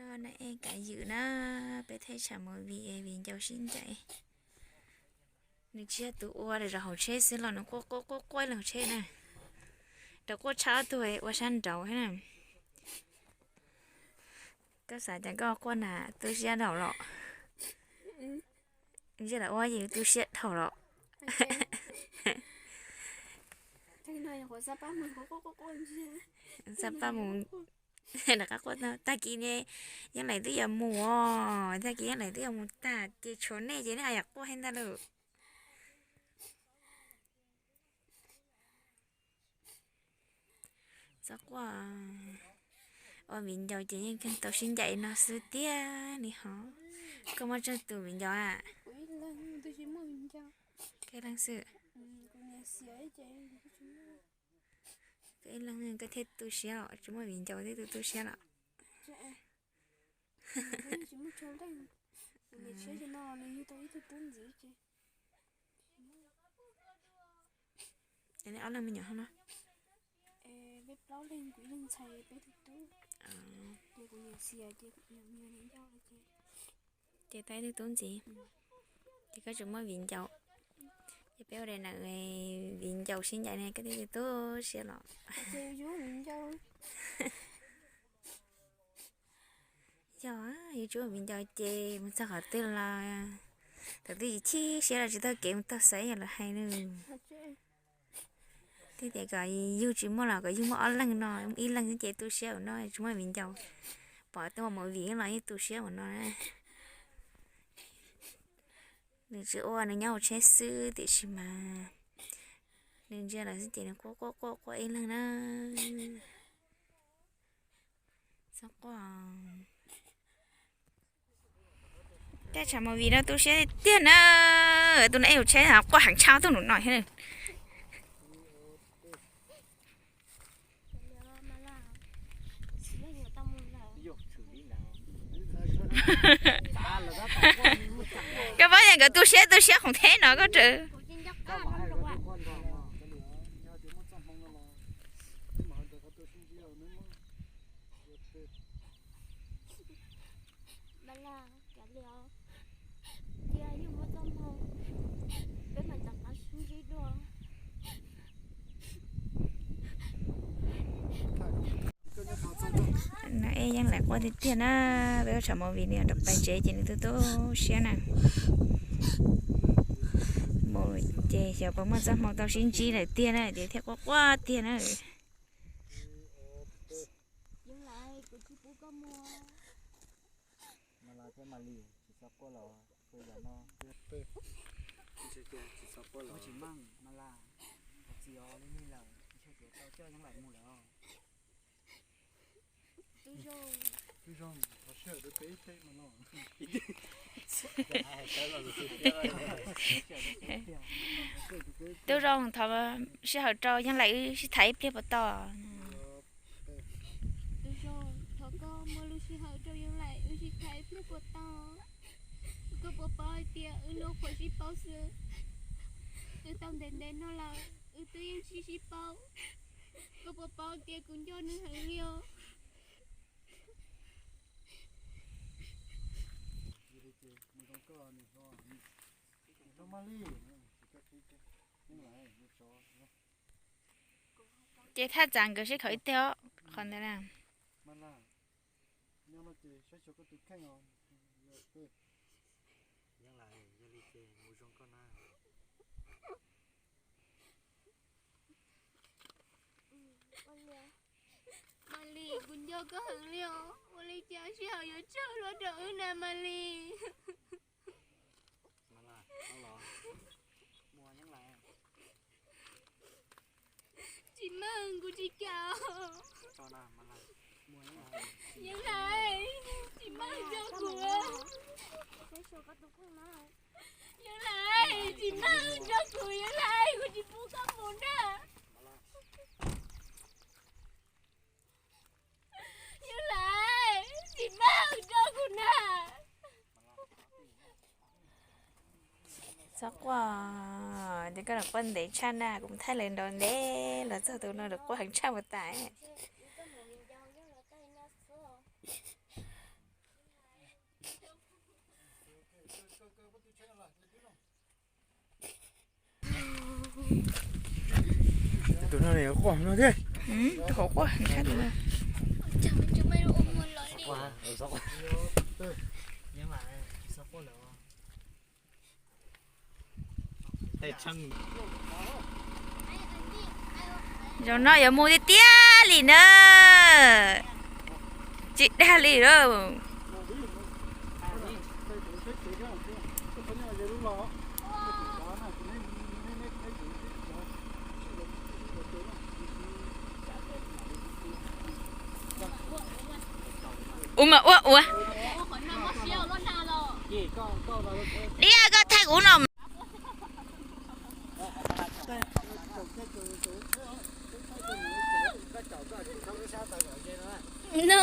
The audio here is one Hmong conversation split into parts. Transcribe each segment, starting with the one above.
Koj na ej kav ywm na, peb thaij tshav movie es viv ncaus sib ncaim. Nws tsis yog tus ua lawm, zaum hauv tsheb xwb los nws quaj quaj quaj quaj ib leeg hauv tsheb na. Rov quaj tshaj ob tug ua sab nraud thiab na. Koj xav cas koj quaj na, tu siab dhau los? Ntshe los ua yus tu siab dhau los. Xab pab mus, rov qab quaj tag kis ne, Yeeb Laim twb yuav mus os, tag kis Yeeb Laim twb yuav mus tag ces tshuav nej ces nej ho yam quaj thiab ntag lauj. Txhob quaj, ua viv ncaus ces yeej tau sib ncaim no xwb tiag li hov. Koj muaj tsawg tus viv ncaus a? Koj ib leeg xwb. Koj ib leeg koj thiaj tu siab os, tsis muaj viv ncaus thiaj tu tu siab los. Ob leeg me nyuam no. Ces tau ib tug tub ntxiv, ces koj tsis muaj viv ncaus. Ces peb ua daim na viv ncaus sib ncaim ne koj thiaj tu tu siab los. Yog yus tsis muaj viv ncaus ces mus txog qhov twg los thaum twg yus chim siab los tsis taug kev mus taug xaiv yam lawv hais nws. Thiab tias kom yug tsis muaj los kom yug muaj ob leeg no, ib leeg xwb ces tu siab ua no tsis muaj viv ncaus. Pom tej movie los yeej tu siab ua no na. Nws tsis ua, nws nyob hauv tsheb xwb tiam sis mas nws ntsia lawm xwb ces nws quaj quaj quaj quaj ib leeg na. Txhob quaj. Tej tshav movie no tu siab tiag na. Tus no ej yus tsheb quaj heev tshaj tus nus no thiab. Koj paub tias nkawd tu siab tu siab khoom theb no koj raws. No ej Yeeb Laim quaj tiag tiag na, peb ua tshav movie nws rov pais tsev ces nws tu tu siab na. Mus ces xyov puas muaj txoj hmoo tau sib ntsib lawm tiag na, ces thiaj quaj quaj tiag na. Tub zoo, thov sij hawm rau Yeeb Laim wb sib tham ib pliag puas tau? Tub zoo, thov koj muaj lub sij hawm rau Yeeb Laim wb sib tham ib pliag puas tau? Koj puas paub hais tias wb lub qhuav sib paub xwb, wb tau ntev ntev no lawm wb twb yeej tsis sib paub. Koj puas paub tias kuv nco nws heev li os? Ces thaj tsam nkawd sib khawm ib teg os, qhov ntawd na. Malis, kuv nco koj heev li os, ua li cas sij hawm yuav tsawg luaj rau wb na Malis? Tsis meej, kuv tsis kam. Yeeb Laim, tsis meej rau kuv. Yeeb Laim, tsis meej rau kuv, Yeeb Laim, kuv tsis pub koj mus na. Yeeb Laim, tsis meej rau kuv na. Txhob quaj, ces koj los quaj ntev tshaj na, kuv mus thaij lawv nraud ntev los txog tus no los quaj heev tshaj mus tas. Tus no quaj no thiab. Tus hauv quaj. Zaum no yuav mus tiag tiag li na. Tsis dag li lawm. Ua mas ua ua. Diab, koj thaij kuv no. No.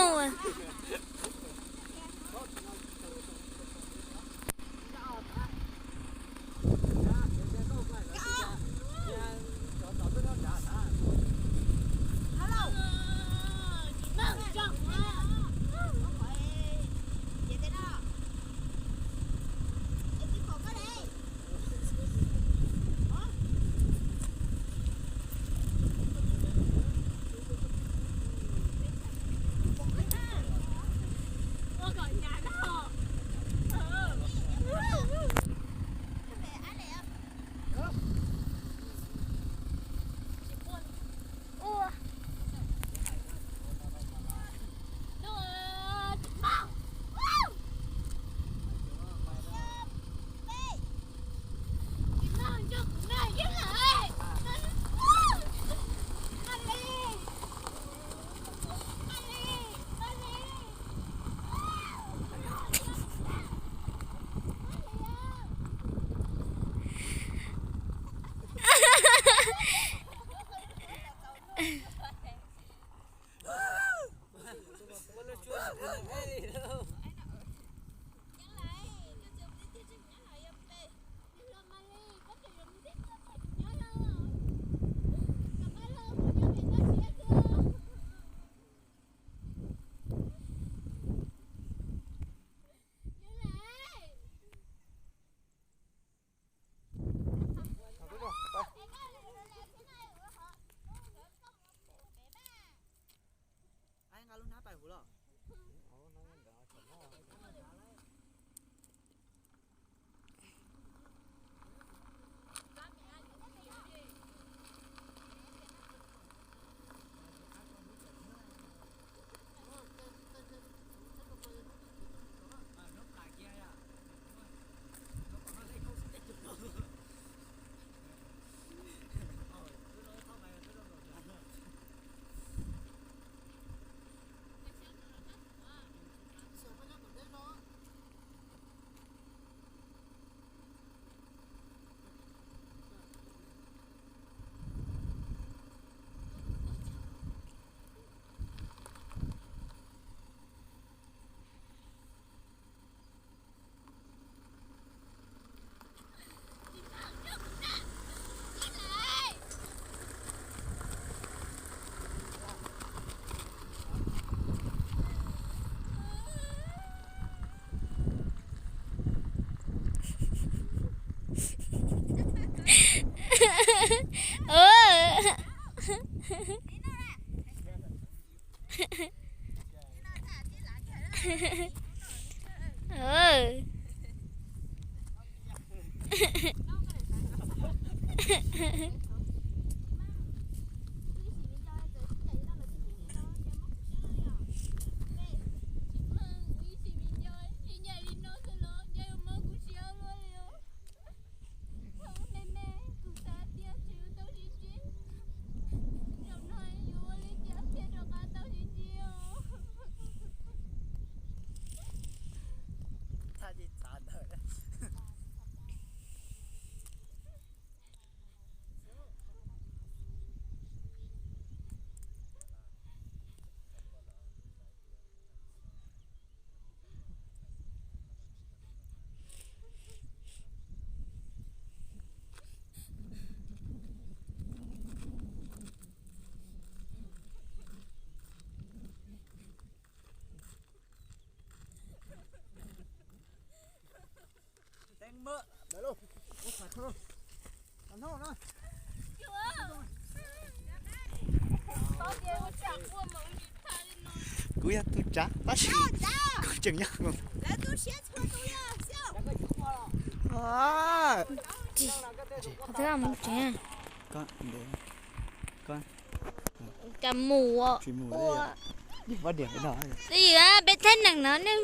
Kuv yog tus tsav tab sis kuv tseem nyob. Qhov twb mus tsev. Cas mus ua, peb thaib nees no ne.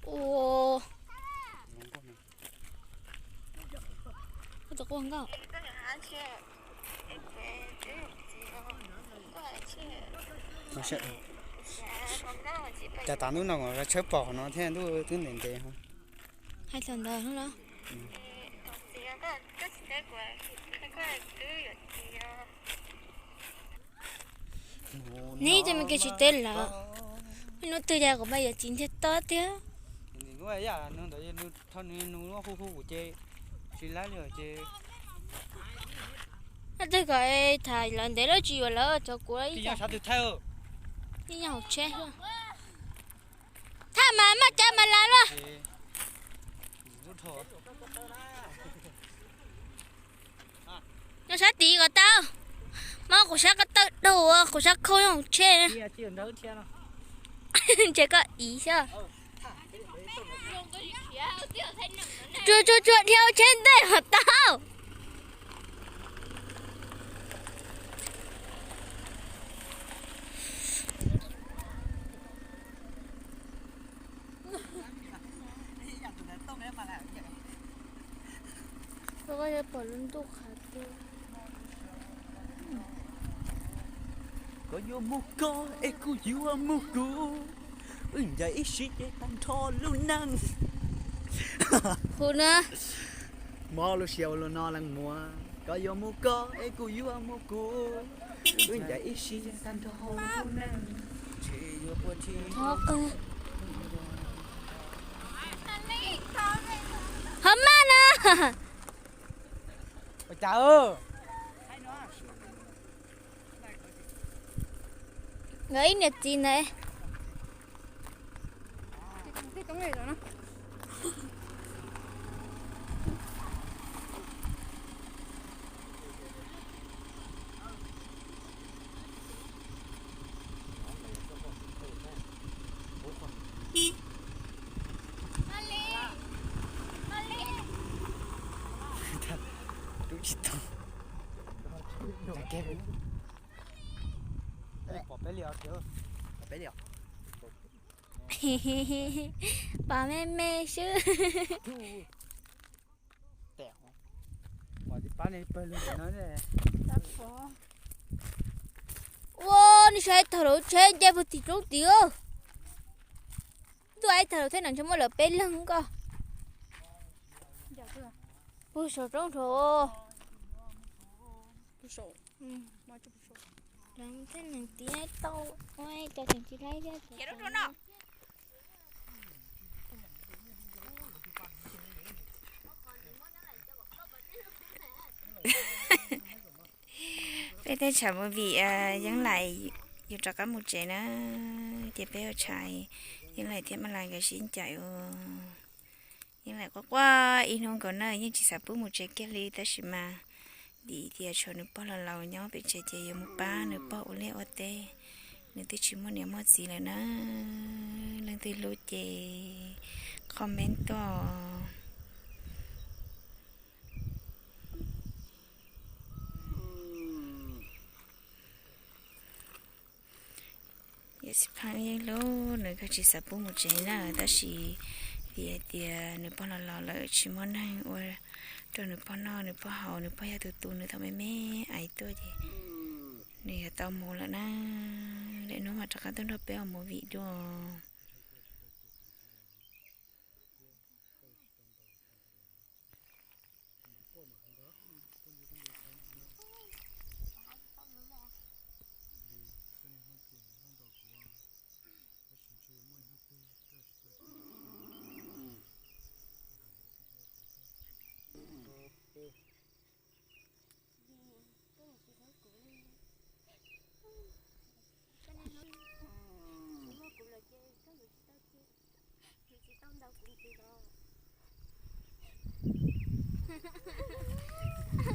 Ua, koj tus quaj nkauj. Cas tas hnub no tshawb pom qhov no thiab, ntuj twb ntev ntev. Hais thaum ntawd los. Neb cov me kev tsis teb lawm, hnub twg yog kuv mas yuav txiv ntiag toj thiab. Nws hu hu kuv ces tsis laib li ces. Hnub twg kom tham lawv ntev lawv tsis yuav lawv cov kuv ib co. Ib nyuag hauv tsheb. Thaj mas maj cab mas lav luaj. Nyob sab tid kom tau. Mas kuv sab ko taw daug, kuv sab khau nyob hauv tsheb. Ntshe koj ib xyov. Tsuag tsuag tsuag dhia hauv tsheb ntej kom tau. Koj yuav mus koj es kuv yuav mus kuv, wb ncaim ib sim ces tag nrho lub neej. Hu na. Mob lub siab ua luaj no leej muam, koj yuav mus koj es kuv yuav mus kuv, wb ncaim ib sim ces tag nrho lub neej. Ho maj na. Ua cas? Nkawd ib niam txiv ntawd. Rub tsis tau. Pom peb li os. Pom me me xwb. Ua, nws saib thaum lub tsheb nce puag tim roob tid. Ntuj, ib tag lawm thiab no ntshe muaj lawv peb leeg koj. Puag saum roob rau. Lawv thiab neeg tiab tau, cov tseem tsis laib thiab. Peb twb tshav movie Yeeb Laim yuav rov qab mus tsev na, ces peb ua tshais, Yeeb Laim thiab Maj Las nkawd sib ncaim ua. Yeeb Laim quaj quaj ib hnub nkaus na, yeej tsis xav pub mus tsev kiag li tab sis mas vim tias tshuav nws pog laus laus nyob pem tsev ces yuav mus pab nws pog ua liaj ua teb, nws twb tsis muaj niam muaj txiv lawm na. Leej twg hlub ces comment tuaj. Xib Pheej Yeej Hlub nws kuj tsis xav pub mus tsev na, tab sis vim hais tias nws pog los los lawm tsis muaj neeg ua rau nws pog noj nws pog haus, nws pog yog tus tu nws thaum me me ais tuaj ces nws yuav tau mus lawm na. Lwm hnub mam rov qab tuaj nrog peb ua movie dua.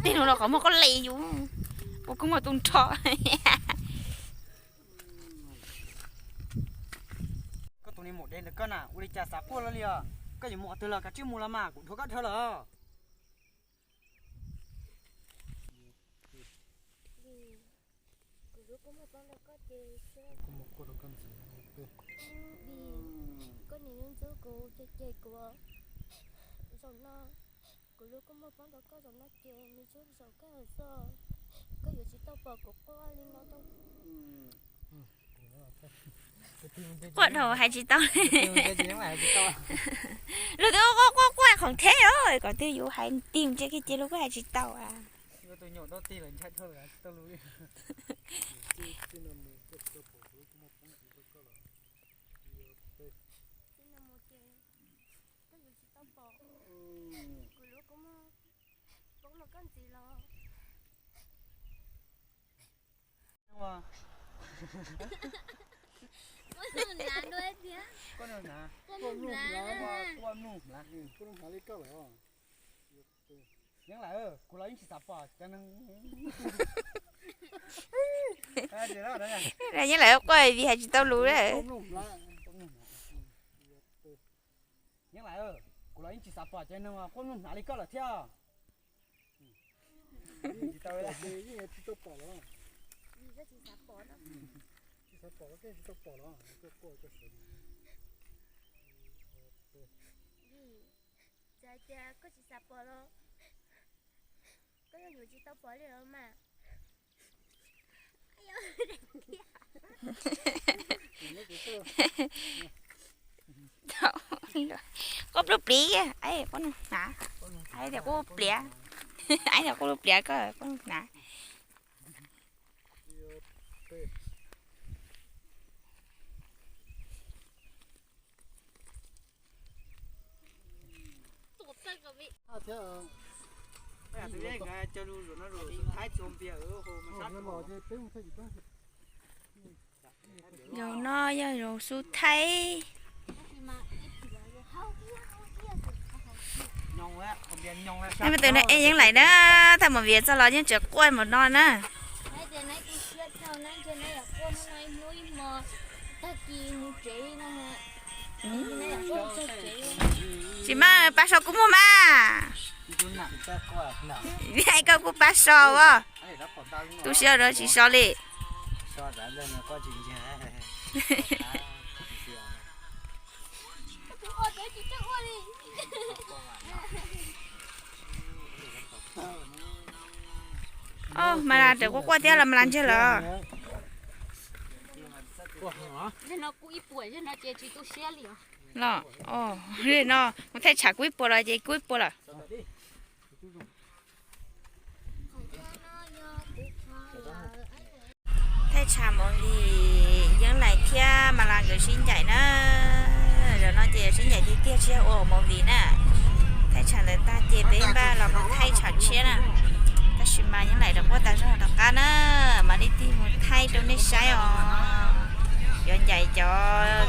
Tej no los qhov muag koj li yus, ua koj muag tu nrho. Koj tus niag maum dev ntawd koj na, ua li cas xav quaj luaj li os? Koj yuav mus qhov twg los kav tsij mus los mas, kuv dhuav koj dhau lawm. Kuv lub kua muag poob rau koj ces, koj niam ntxub kuv ces, ces kuv zaum no, kuv lub kua muag poob rau koj zaum no ces nws tsuas zaum kawg xwb, koj yuav tsis tau pom kuv quaj li no rau. Quaj dhau hais tsis tau. Luag twb quaj quaj quaj khoom theb os, kom twg yus hais tig mus ntsia kiag ces luag kuj hais tsis tau. Kuv lub kua muag poob rau koj ntxiv los. Quaj mlug hnav, quaj mlug hnav, quaj mlug hnav li koj lawm. Yeej Lais, kuv los yeej tsis xav pom cov neeg. Yeej Lais quaj vim hais tsis tau lus. Yeej Lais, kuv los yeej tsis xav pom cov neeg quaj mlug hnav li koj lawm thiab. Tsis tau, tsis tau pom los. Tsis xav pom los koj tsis tau pom los koj quaj koj sawv. Txawm hais tias koj tsis xav pom los koj yeej yuav tsis tau pom li os mas. Koj pluj pliv, koj hnav, tias koj pliav, tias koj pluj pliav koj, koj hnav. Zaum no yog zaum xub thaib. Neb mus tus no es Yeej Lais na, thaum mus viav txog los yeej tseem quaj mus no na. Tsis mas pab so kuv muag mas. Koj kuj pab so os. Tu siab rau tsis so li. Os, mas las raws quaj quaj thiab los mas las ntsiag los. Los, no, mus thaij tshav kub ib puas los ces kub ib puas lawm. Thaij tshav movie, Yeej Lais thiab Mas Las nkawd sib ncaim na. Zaum no ces sib ncaim tiag tiag tsis yog ua movie na. Thaij tshav ntawd tag ces peb npaj los mus thaij tshav tshiab na. Tab sis mas Yeej Lais rov quaj tas zog rov qab na, mam li tig mus thaij rau nej saib os. Yuav ncaim cov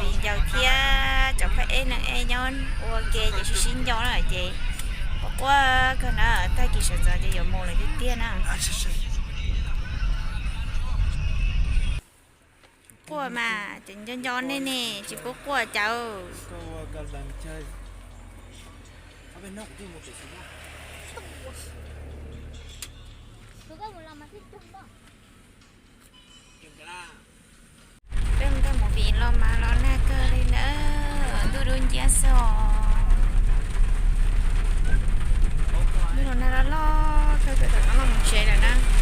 viv ncaus thiab cov phab ej neeg ej nyob ua ke ces sib sib ncau na ces quaj quaj kawg na, tag kis sawv ntxov ces yuav mus lawm tiag tiag na. Quaj mas ces nco nco nej ne, tsis pub quaj cas. Peb mus Pem los mas los nag kawg li na, ntuj dub nciab xwb os. Ntuj los nag loj loj kawg, tam no los mus tsev lawm na.